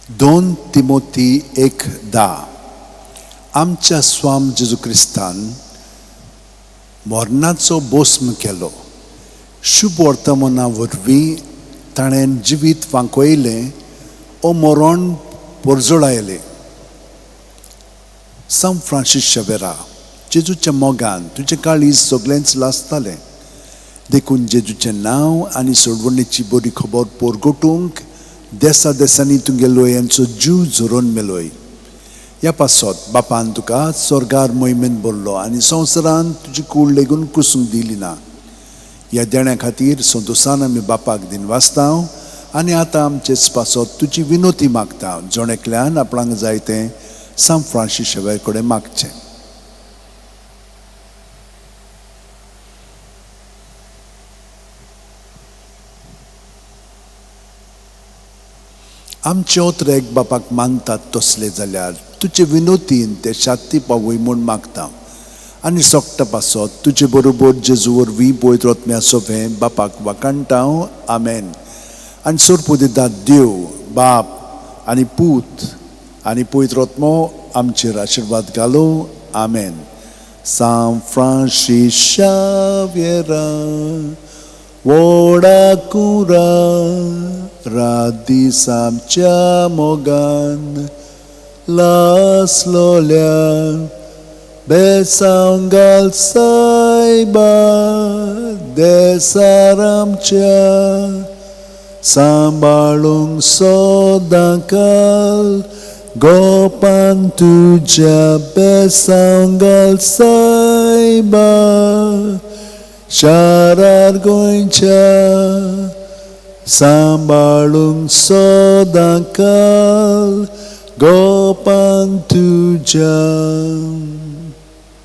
2 तिमोथी 1:10. आमच्या स्वाम जेजू क्रिस्तान मरणाचो भस्म केलो. शुभ वर्तमाना वरवीं ताणें जिवीत वांकयलें ओ मरण परजळायलें. सांत फ्रांसीस शावेरा, जेजूच्या मोगान तुजें काळीज सगळेंच लासतालें, देखून जेजूचें नांव आनी सोडवणेची बरी खबर परगटूंक देसा देसांनी तुगेलो यांचो जीव झरोवन मेलोय. ह्या पासत बापान तुका स्वर्गार मोहिमेन भरलो आनी संवसारान तुजी कूड लेगून कुसूंक दिली ना. ह्या देण्या खातीर संतोशान आमी बापाक दिनवासता आनी आतां आमचेच पासत तुजी विनोती मागता. जण एकल्यान आपणाक जाय तें सांत फ्रांसीस शावेर कडेन मागचें. आमचे ओतरेक बापाक मानतात तसले जाल्यार तुजे विनोतीन ते शाती पावय म्हूण मागता आनी सोकटा पासत तुजे बरोबर जेजू वरवीं पवित्र आत्म्या सोंपें बापाक वाखाणटा. आमेन. आनी सोरपुदितात देव बाप आनी पूत आनी पवित्र आत्मो आमचेर आशिर्वाद घालो. आमेन. सांत फ्रांसीस शावेरा व्हडा कुरा रात दीस आमच्या मोगान लासलोल्या बेसांव घाल सायबा देसार आमच्या सांबाळूंक सदां काल गोपान तुज्या बेसांव घाल सायबा शारार गोंयच्या सांबाळूंक सदां काल गोपान तुज्या.